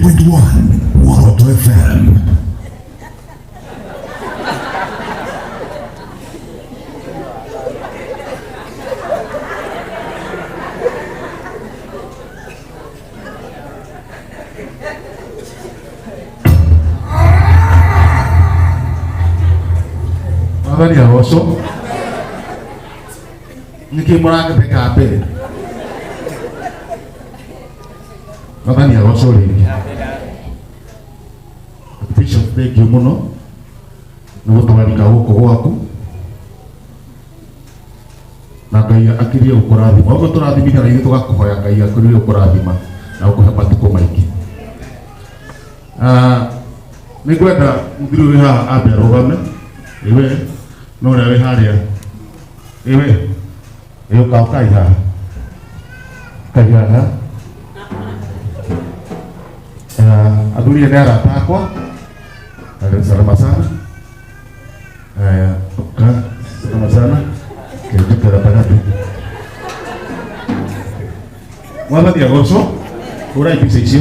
98.1 Muoroto FM. Mwathani agocwo. Nĩkĩ mũrangĩtheka mbere? Mwathani agocwo rĩngĩ. Bishop, thank you mũno nĩ gũtwarika gũkũ gwaku na Ngai akirie gũkũrathima. Ũguo tũrathimithia na ithuĩ tũgakũhoya Ngai akirie gũkũrathima na gũkũhe matukũ maingĩ. Ah, nĩ ngwenda mũthuri wĩ haha ambe arũgame iwe na ũrĩa wĩ harĩa iwe ĩũka ũkai haha kai haha. Ah, athuri aya nĩ arata akwa. Salama sana. Haya, uka salama sana kenjuka gatagatĩ. Mwathani agocwo. Hũrai mbica icio,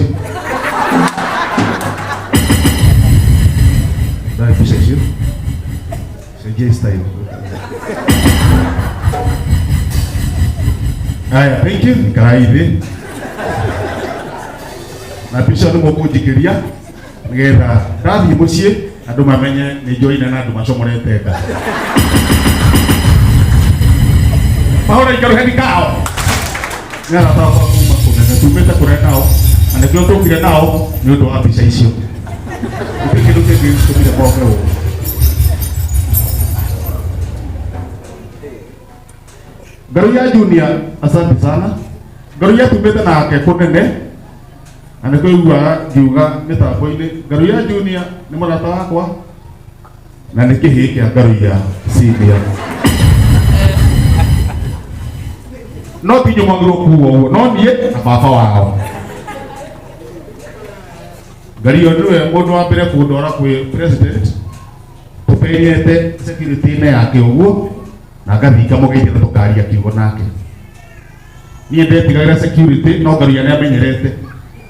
hũrai mbica icio, cenjia style. Haya, thank you. Ikarai thĩ na mbica nĩ mũkũnjikĩria nĩgetha ndathiĩ mũciĩ andũ mamenye nĩ njoine na andũ macomorete nda. Mahũra ikaruheni kao nĩ arata akwa kuma kũnene tumĩte kũrĩa nao na nĩkĩo tũkire nao nĩ ũndũ wa mbica icio. Gũtirĩ kĩndũ kĩngĩ gĩtũmire moke ũũ. Ngaruya Junior, asante sana. Ngaruya tumĩte nake kũnene na nĩkĩo iguaga ngiuga mĩtambo-inĩ Ngaruya Junior nĩ mũrata wakwa na nĩ kĩhĩĩ kĩa Ngaruya Senior. No ti inyuĩ mwagĩrĩirwo kuga ũguo, no niĩ na baba wao. Ngaruya nĩwe mũndũ wa mbere kũndwara kwĩ president tũpenyete security-inĩ yake ũguo na ngathiĩ ngamũgeithia na tũkaria kiugo nake. Niĩ ndetigagĩra security no Ngaruya nĩ amenyerete.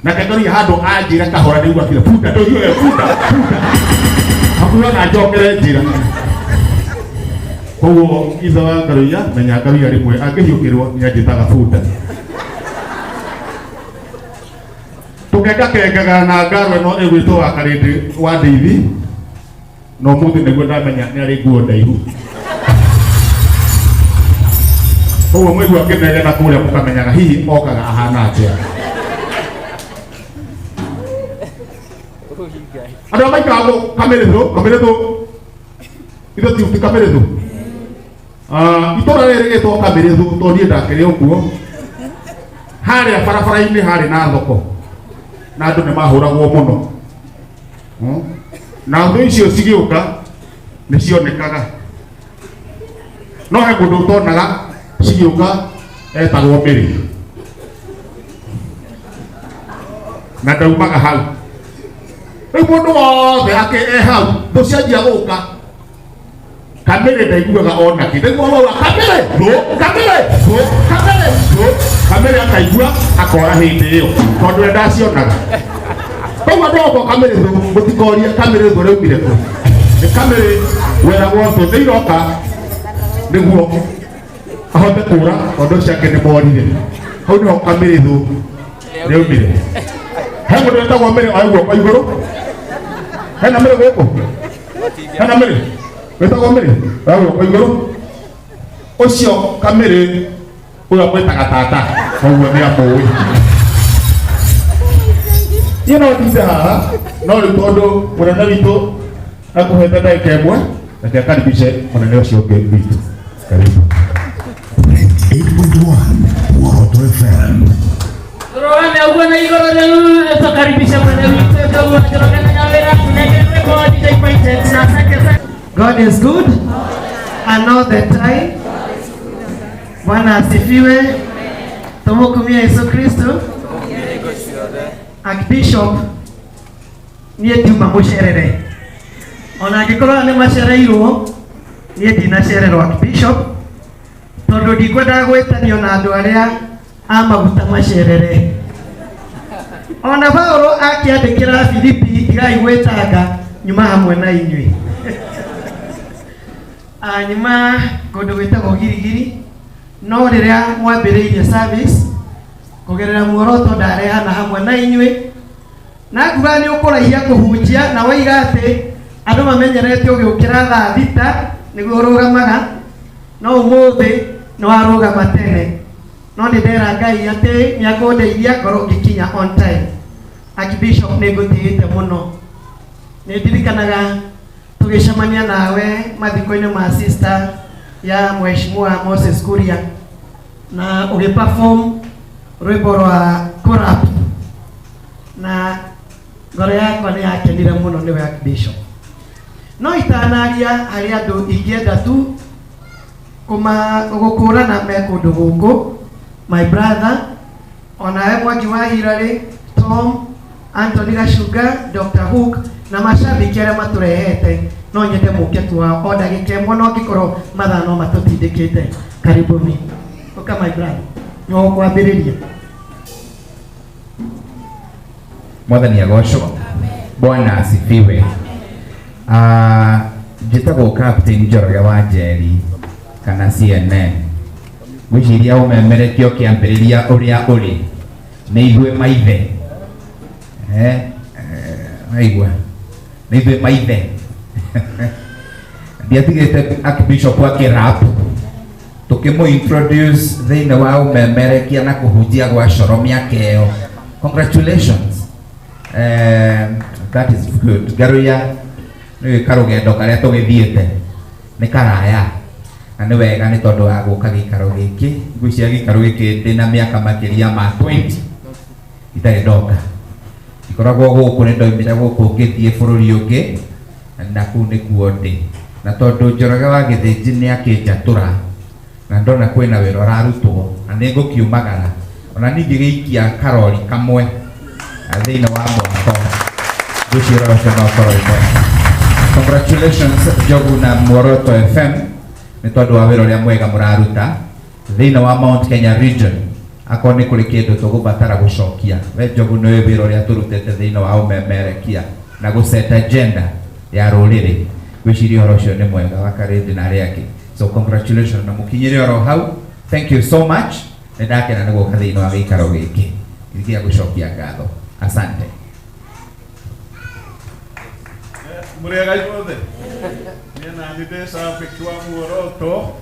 Nake Ngaruya handũ anjĩra kahora nĩguo akira bunda ndũhiũe bunda bunda hakuhĩ ona njokere njĩra. Koguo ithe wa Ngaruya menya Ngaruya rĩmwe angĩhiũkĩrwo nĩ anjĩtaga bunda. Tũkengakengaga na ngaro ĩno ĩgwĩtwo wa Karĩndĩ wa Ndeithi na ũmũthĩ nĩguo ndamenya nĩ arĩ nguo ndaihu. Koguo mwaigua ngĩnegena kũrĩa mũkamenyaga hihi okaga ahana atĩa. Andũ arĩa maikaraga Kamĩrĩthũ, Kamĩrĩthũ, ithuĩ ti Kamĩrĩthũ. Ah, itũra rĩrĩ rĩgĩtwo Kamĩrĩthũ tondũ niĩ ndakĩrĩ o kuo. Harĩa barabara-inĩ harĩ na thoko na andũ nĩ mahũragwo mũno. Na thũ icio cigĩũka nĩ cionekaga, no he mũndũ ũtonaga cigĩũka etagwo Mĩrĩ na ndaumaga hau. Rĩu mũndũ wothe akĩ e hau thũ cianjia gũka Kamĩrĩ ndaiguaga ona kĩ ndaiguaga wauga Kamĩrĩ thũ, Kamĩrĩ thũ, Kamĩrĩ thũ. Kamĩrĩ akaigua akora hĩndĩ ĩyo tondũ we ndacionaga. Koguo andũ ogwo Kamĩrĩ thũ mũtikorie Kamĩrĩ thũ rĩaumire kũ. Nĩ Kamĩrĩ weragwo thũ nĩ iroka nĩguo ahote kũra tondũ ũcio angĩ nĩ morire. Hau nĩho Kamĩrĩ thũ rĩaumire. He mũndũ wĩtagwo Mĩrĩ oe guoko igũrũ. Hena Mĩrĩ gũkũ? Hena Mĩrĩ wĩtagwo Mĩrĩ oe guoko igũrũ. Ũcio Kamĩrĩ ũrĩa mwĩtaga tata koguo nĩ amũĩ. Niĩ no ndinde haha no rĩu tondũ mũnene witũ akũhete ndagĩka ĩmwe, reke akaribishe mũnene ũcio ũngĩ witũ. Karibu. 8.1 Muoroto FM. Tũrũgame ũguo na igũrũ rĩu tũkaribishe mũnene witũ Njogu wa Njoroge na Nyawĩra tũnengerwe kwa DJ Painted na asante sana. God is good and all the time. Bwana asifiwe. Tumukumie Yesu Kristo. Archbishop niĩ ndiuma mũcerere ona angĩkorwo nĩ macereirwo niĩ ndinacererwo Archbishop tondũ ndikwendaga gwĩtanio na andũ arĩa a maguta macerere. Ona Paulo akĩandĩkĩra Filipi tigai gwĩtanga nyuma hamwe na inyuĩ. Nyuma kũndũ gwĩtagwo Girigiri, no rĩrĩa mwambĩrĩirie service kũgerera muoroto ndarehana hamwe na inyuĩ, na nguga nĩ ũkũraihia kũhunjia na woiga atĩ andũ mamenyerete ũgĩũkĩra thaa 6 nĩguo ũrũgamaga, no ũmũthĩ nĩ warũgama tene. No nĩ ndera Ngai atĩ nĩ akũndeithia ngorwo ngĩkinya on time. Archbishop nĩ ngũtĩĩte mũno, nĩ ndirikanaga tũgĩcemania nawe mathiko-inĩ ma sister ya Mheshimiwa Moses Kuria na ũgĩperform rwĩmbo rwa Korap, na ngoro yakwa nĩ yakenire mũno nĩwe Archbishop. No itanaria harĩ andũ ingĩenda tu gũkũrana me kũndũ gũkũ, my brother onawe Mwangi wa Hillary, Tom, Anthony Gacunga, Dr. Hook na mashabiki arĩa matũrehete, no nyende mũke tu o ndagĩka ĩmwe, no angĩkorwo mathaa no matũtindĩkĩte. Karibuni. Ũka my brother, no kwambĩrĩria. Mwathani agocwo. Bwana asifiwe. Njĩtagwo Captain Njoroge wa Njeri kana CNN. Ngwĩciria ũmemerekio kĩambĩrĩria ũrĩa ũrĩ nĩ ithuĩ maithe. Waigua nĩ ithuĩ maithe. Ndiatigĩte Archbishop akĩrap tũkĩmũ introduce thĩinĩ wa ũmemerekia na kũhunjia gwa coro mĩaka ĩyo. Congratulations. That is good. Ngaruya nĩ karũgendo karĩa tũgĩthiĩte nĩ karaya na nĩ wega nĩ tondũ wa gũka gĩikaro gĩkĩ. Ngwĩciria gĩikaro gĩkĩ ndĩna mĩaka makĩria ma 20 itarĩ ndoka. Ikoragwo gũkũ, nĩ ndoimire gũkũ ngĩthiĩ bũrũri ũngĩ na kũu nĩkuo ndĩ, na tondũ Njoroge wa Gĩthĩnji nĩ akĩnjatũra na ndona kwĩna wĩra ũrarutwo na nĩ ngũkiumagara ona ningĩ gĩikia karori kamwe thĩinĩ wa mwako, ngwĩciria ũcio no ũkorwo wĩ mwega. Congratulations Njogu na Muoroto FM nĩ tondũ wa wĩra ũrĩa mwega mũraruta thĩinĩ wa Mount Kenya region. Akorwo nĩ kũrĩ kĩndũ tũgũbatara gũcokia, we Njogu nĩwe wĩra ũrĩa tũrutĩte thĩinĩ wa ũmemerekia na gũset agenda ya rũrĩrĩ, ngwĩciria ũhoro ũcio nĩ mwega wa Karĩndĩ na arĩa angĩ. So congratulations na mũkinyĩre oro hau. Thank you so much. Nĩ ndakena nĩ gũka thĩinĩ wa gĩikaro gĩkĩ gĩa gũcokia ngatho. Asante. Mũrĩega inyuothe. Niĩ nani ndĩ cabiki wa Muoroto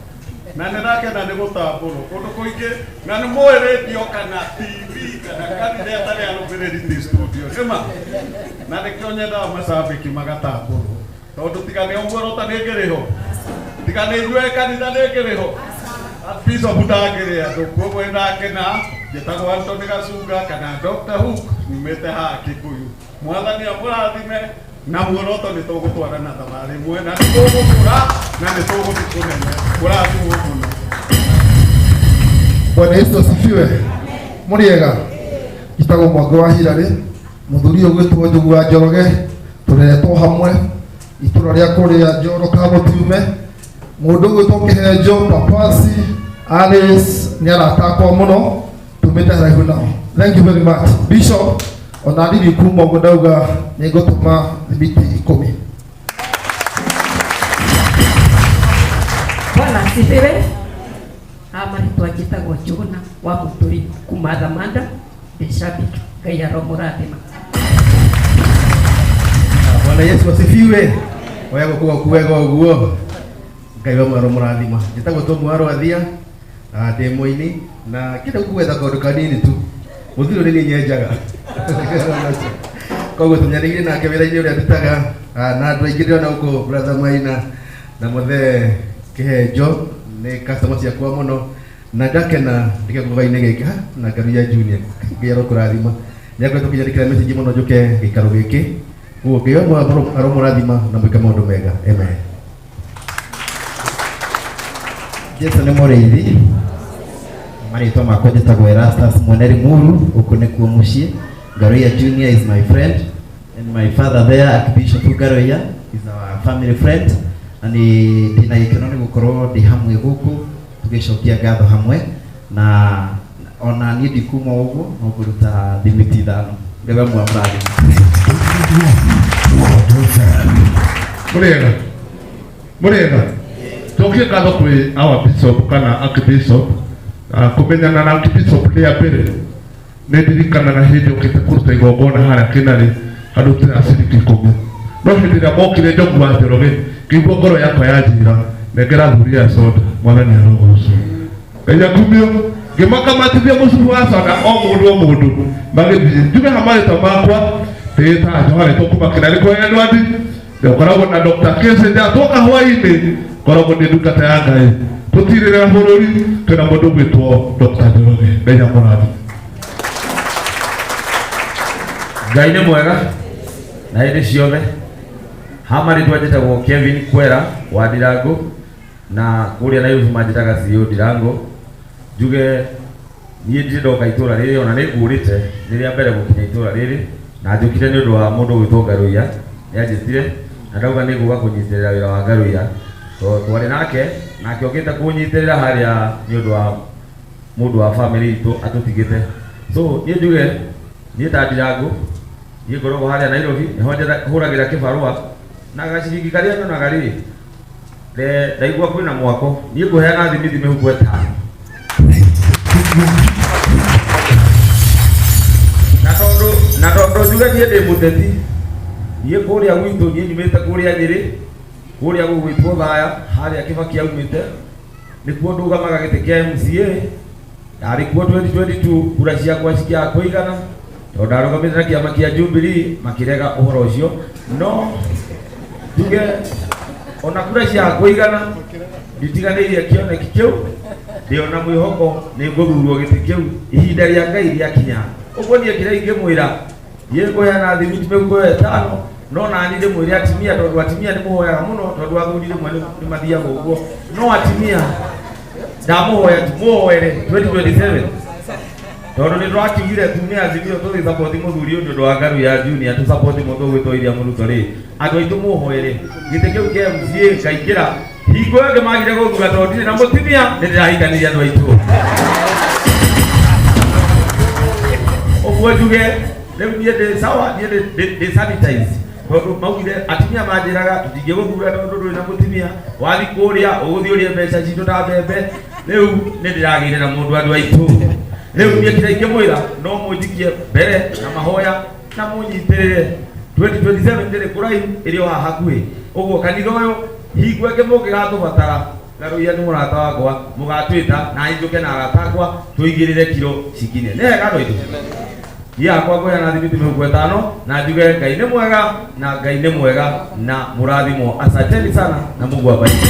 na nĩ ndakena nĩ gũtambũrwo kũndũ kũingĩ, na nĩ mũĩ radio kana TV kana kanitha ĩtarĩ arũmĩrĩri ti studio nĩma, na nĩkĩo nyendaga macabiki magatambũrwo, tondũ tiga nĩo Muoroto nĩ ngĩrĩ ho, tiga nĩ inyuĩ kanitha nĩ ngĩrĩ ho, Bishop ndangĩrĩ andũ. Koguo nĩndakena. Njĩtagwo Anthony Gacunga kana Dr. Hook, nyumĩte haha Kikuyu. Mwathani amũrathime na Muoroto nĩ tũgũtwarana thabarĩ ĩmwe na nĩ tũgũkũra na nĩ tũgũthiĩ kũnene. Mũrathimwo mũno. Bwana Yesu asifiwe. Mũrĩega. Njĩtagwo Mwangi wa Hillary, mũthuri ũyũ gwĩtwo Njogu wa Njoroge, tũreretwo hamwe itũra rĩa kũrĩa Njoro Kamũtiume. Mũndũ ũgwĩtwo Kĩhenjo, Papasi, Alice nĩ arata akwa mũno, tumĩte haraihu nao. Thank you very much. Bishop, ona ndiri kuma ũguo ndauga nĩ ngũtũma thimiti 10. Bwana asifiwe. Marĩtwa njĩtagwo Njũgũna wa Mũtũri kuma Thamanda, ndĩ shabiki. Ngai aromũrathima. Bwana Yesu asifiwe. Oya guku kuwega ũguo. Ngai wa mwaro mũrathima. Njĩtagwo Tom wa Rwathia, ndĩ mũini na kĩndũ gũkũgwetha kaũndũ kanini tu. Mũthiro nĩ niĩ nyenjaga. Koguo tũnyanĩire nake wĩra-inĩ ũrĩa ndutaga, na andũ aingĩ ndĩrona gũkũ, brother Maina na mũthee Kĩhenjo nĩ customer ciakwa mũno, na ndakena ndĩgĩkũga-inĩ gĩkĩ na Ngaruiya Junior. Ngai arokũrathima. Nĩ akoretwo akĩnyandĩkĩra message mũno njũke gĩikaro gĩkĩ. Koguo Ngai aromũrathima na mwĩke maũndũ mega. Amen. Jesu nĩ mũrĩithi. Marĩtwa makwa njĩtagwo Erastus Mwene Limuru, gũkũ nĩkuo mũciĩ. Ngaruiya Junior is my friend and my father there, Archbishop Ngaruiya, is our family friend, na nĩ ndĩna gĩkeno nĩ gũkorwo ndĩ hamwe gũkũ tũgĩcokia ngatho hamwe, na ona niĩ ndikuma ũguo no ngũruta thimiti 5. Ngai we amũrathime. Muoroto FM. Mũrĩega, mũrĩega. Njokie ngatho kwĩ our bishop kana archbishop. Kũmenyana na archbishop rĩa mbere nĩ ndirikanaga hĩndĩ okĩte kũruta igongona harĩa Kĩnarĩ handũ tũraciriki kũng'ũ, no hĩndĩ ĩrĩa mokire Njogu wa Njoroge ngĩigua ngoro yakwa yanjĩra nengera thuri ya soda, mwathani arogocwo, Ngai akumio. Ngĩmakamatithia mũcubu wa soda o mũndũ o mũndũ magĩthiĩ. Njuge ha marĩtwa makwa ndĩĩtaga Johana kuma Kĩnarĩ kwa Edward, ngoragwo na Dr. Kese twoka hwainĩ, ngoragwo ndĩ ndungata ya Ngai tũtirĩrĩra bũrũri, twĩna mũndũ gwĩtwo Dr. Njoroge. Ngai amũrathime. Ngai nĩ mwega na hĩndĩ ciothe. Ha marĩtwa njĩtagwo Kevin Kwera wa Ndirango, na kũrĩa Nairobi manjĩtaga CEO Ndirango. Njuge niĩ ndirĩ ndoka itũra rĩrĩ, ona nĩ ngũrĩte, nĩ rĩa mbere gũkinya itũra rĩrĩ, na njũkire nĩ ũndũ wa mũndũ ũgwĩtwo Ngaruiya. Nĩ anjĩtire na ndauga nĩ ngũka kũnyitĩrĩra wĩra wa Ngaruiya, tondũ twarĩ nake nake okĩte kũnyitĩrĩra harĩa nĩ ũndũ wa mũndũ wa family itũ atũtigĩte. So niĩ njuge niĩ ta Ndirango, niĩ ngoragwo harĩa Nairobi, nĩho hũragĩra kĩbarũa na gaciringi karĩa nyonaga rĩ, ndaigua kwĩna mwako, niĩ ngũheana thimithi mĩhuko ĩtano. Na tondũ njuge niĩ ndĩ mũteti, niĩ kũrĩa gwitũ, niĩ nyumĩte kũrĩa Nyĩrĩ, kũrĩa gũgwĩtwo Thaya, harĩa Kĩbaki aumĩte, nĩkuo ndũgamaga gĩtĩ kĩa MCA. Ndarĩ kuo 2022, kura ciakwa cikĩaga kũigana tondũ ndarũgamĩte na kĩama kĩa Jubilee, makĩrega ũhoro ũcio. No njuge ona kura ciaga kũigana, nditiganĩirie kĩoneki kĩu, ndĩona mwĩhoko nĩ ngũthurwo gĩtĩ kĩu ihinda rĩa Ngai rĩakinya. Ũguo niĩ kĩrĩa ingĩmwĩra, niĩ ngũheana thimiti mĩhuko ĩyo ĩtano, no nani ndĩmwĩre atimia, tondũ atimia nĩ mũhoyaga mũno, tondũ athuri rĩmwe nĩ mathiaga ũguo, no atimia ndamũhoya muhoere 2027, tondũ nĩ tũrakiugire tume Azimio tũthiĩ support mũthuri ũyũ nĩ ũndũ wa Ngaruiya Junior, tũ support mũndũ ũgwĩtwo William Ruto rĩ, andũ aitũ mũhoere gĩtĩ kĩu kĩa MCA ngaingĩra. Hingo ĩyo ĩngĩ magire gũthura tondũ ndirĩ na mũtumia, nĩ ndĩrahikanirie andũ aitũ. Ũguo njuge rĩu niĩ ndĩ sawa, niĩ ndĩ sanitize, tondũ maugire atumia manjĩraga tũtingĩgũthura tondũ ndũrĩ na mũtumia, wathi kũrĩa ũgũthiĩ ũrĩe mbeca citũ ta mbembe. Rĩu nĩ ndĩragĩire na mũndũ, andũ aitũ. Rĩu niĩ kĩrĩa ingĩmwĩra, no mũnjikie mbere na mahoya na mũnyitĩrĩre. 2027 ndĩrĩ kũraihu, ĩrĩ o haha hakuhĩ. Ũguo kanitha ũyũ hingo ĩngĩ mũngĩgatũbatara, Ngaruiya nĩ mũrata wakwa, mũgatwĩta na njũke na arata akwa tũigĩrĩre kiro cikinye. Nĩ wega andũ aitũ? Niĩ hakwa ngũheana thimiti mĩhuko ĩtano na njuge Ngai nĩ mwega na Ngai nĩ mwega na mũrathimwo. Asanteni sana na Mungu awabariki.